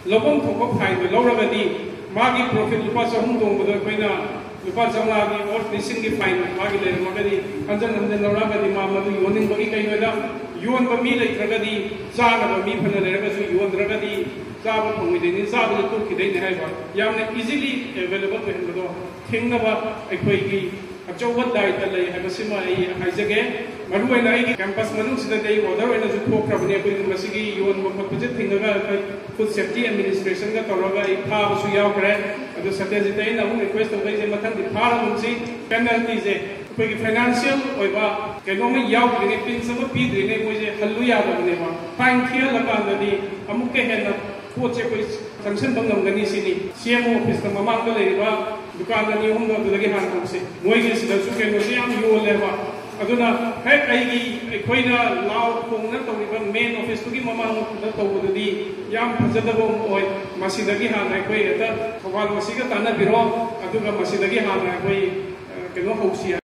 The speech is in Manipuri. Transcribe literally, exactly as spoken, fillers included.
ꯂꯧꯐꯝ ꯊꯣꯛꯄ ꯐꯥꯏꯟꯗꯨ ꯂꯧꯔꯒꯗꯤ, ꯃꯥꯒꯤ ꯄ꯭ꯔꯣꯐꯤꯠ ꯂꯨꯄꯥ ꯆꯍꯨꯝ ꯇꯣꯡꯕꯗꯣ ꯑꯩꯈꯣꯏꯅ ꯂꯨꯄꯥ ꯆꯥꯝꯃꯉꯥꯒꯤ ꯑꯣꯔ ꯂꯤꯁꯤꯡꯒꯤ ꯐꯥꯏꯟ ꯃꯥꯒꯤ ꯂꯩꯔꯝꯃꯒꯗꯤ, ꯍꯟꯖꯟ ꯍꯟꯖꯟ ꯂꯧꯔꯛꯑꯒꯗꯤ ꯃꯥ ꯃꯗꯨ ꯌꯣꯟꯅꯤꯡꯕꯒꯤ ꯀꯩꯅꯣꯗ, ꯌꯣꯟꯕ ꯃꯤ ꯂꯩꯇ꯭ꯔꯒꯗꯤ, ꯆꯥꯅꯕ ꯃꯤ ꯐꯅ ꯂꯩꯔꯒꯁꯨ ꯌꯣꯟꯗ꯭ꯔꯒꯗꯤ ꯆꯥꯕ ꯐꯪꯉꯣꯏꯗꯣꯏꯅꯤ, ꯆꯥꯕꯗ ꯇꯣꯛꯈꯤꯗꯣꯏꯅꯤ ꯍꯥꯏꯕ ꯌꯥꯝꯅ ꯏꯖꯤꯂꯤ ꯑꯦꯕꯥꯏꯂꯦꯕꯜ ꯑꯣꯏꯍꯟꯕꯗꯣ ꯊꯦꯡꯅꯕ ꯑꯩꯈꯣꯏꯒꯤ ꯑꯆꯧꯕ ꯗꯥꯏꯇ ꯂꯩ ꯍꯥꯏꯕꯁꯤꯃ ꯑꯩ ꯍꯥꯏꯖꯒꯦ꯫ ꯃꯔꯨꯑꯣꯏꯅ ꯑꯩꯒꯤ ꯀꯦꯝꯄꯁ ꯃꯅꯨꯡꯁꯤꯗꯗꯤ ꯑꯩ ꯑꯣꯔꯗꯔ ꯑꯣꯏꯅꯁꯨ ꯊꯣꯛꯈ꯭ꯔꯕꯅꯤ꯫ ꯑꯩꯈꯣꯏꯒꯤ ꯃꯁꯤꯒꯤ ꯌꯣꯟꯕ ꯈꯣꯠꯄꯁꯦ ꯊꯤꯡꯉꯒ ꯑꯩꯈꯣꯏ ꯐꯨꯗ ꯁꯦꯐꯇꯤ ꯑꯦꯗꯃꯤꯅꯤꯁꯇ꯭ꯔꯦꯁꯟꯒ ꯇꯧꯔꯒ ꯑꯩ ꯐꯥꯕꯁꯨ ꯌꯥꯎꯈ꯭ꯔꯦ꯫ ꯑꯗꯨ ꯁꯇ꯭ꯌꯖꯤꯠꯇ ꯑꯩꯅ ꯑꯃꯨꯛ ꯔꯤꯀ꯭ꯋꯦꯁ ꯇꯧꯗꯣꯏꯁꯦ, ꯃꯊꯪꯗꯤ ꯐꯥꯔꯒꯨꯝꯁꯤ꯫ ꯄꯦꯅꯥꯜꯇꯤꯁꯦ ꯑꯩꯈꯣꯏꯒꯤ ꯐꯥꯏꯅꯥꯟꯁꯤꯌꯦꯜ ꯑꯣꯏꯕ ꯀꯩꯅꯣꯝꯃ ꯌꯥꯎꯗ꯭ꯔꯤꯉꯩ, ꯄꯤꯟꯁ ꯑꯃ ꯄꯤꯗ꯭ꯔꯤꯉꯩ ꯃꯣꯏꯁꯦ ꯍꯜꯂꯨ ꯌꯥꯗꯕꯅꯦꯕ꯫ ꯐꯥꯏꯟ ꯊꯤꯍꯜꯂꯀꯥꯟꯗꯗꯤ ꯑꯃꯨꯛꯀ ꯍꯦꯟꯅ ꯄꯣꯠꯁꯦ ꯑꯩꯈꯣꯏ ꯆꯪꯁꯤꯟꯕ ꯉꯝꯒꯅꯤ ꯁꯤꯅꯤ꯫ ꯁꯤ ꯑꯦꯝ ꯑꯣ ꯑꯣꯐꯤꯁꯇ ꯃꯃꯥꯡꯗ ꯂꯩꯔꯤꯕ ꯗꯨꯀꯥꯟ ꯑꯅꯤ ꯑꯍꯨꯝꯗꯣ ꯑꯗꯨꯗꯒꯤ ꯍꯥꯟꯅ ꯍꯧꯁꯤ꯫ ꯃꯣꯏꯒꯤ ꯁꯤꯗꯁꯨ ꯀꯩꯅꯣꯁꯦ ꯌꯥꯝ ꯌꯣꯜꯂꯦꯕ꯫ ꯑꯗꯨꯅ ꯍꯦꯛ ꯑꯩꯒꯤ, ꯑꯩꯈꯣꯏꯅ ꯂꯥꯎ ꯈꯣꯡꯅ ꯇꯧꯔꯤꯕ ꯃꯦꯟ ꯑꯣꯐꯤꯁꯇꯨꯒꯤ ꯃꯃꯥꯡꯗ ꯇꯧꯕꯗꯨꯗꯤ ꯌꯥꯝ ꯐꯖꯗꯕ ꯑꯃ ꯑꯣꯏ꯫ ꯃꯁꯤꯗꯒꯤ ꯍꯥꯟꯅ ꯑꯩꯈꯣꯏ ꯍꯦꯛꯇ ꯊꯧꯕꯥꯜ ꯃꯁꯤꯒ ꯇꯥꯟꯅꯕꯤꯔꯣ, ꯑꯗꯨꯒ ꯃꯁꯤꯗꯒꯤ ꯍꯥꯟꯅ ꯑꯩꯈꯣꯏ, ꯑ, ꯀꯩꯅꯣ ꯍꯧꯁꯤ꯫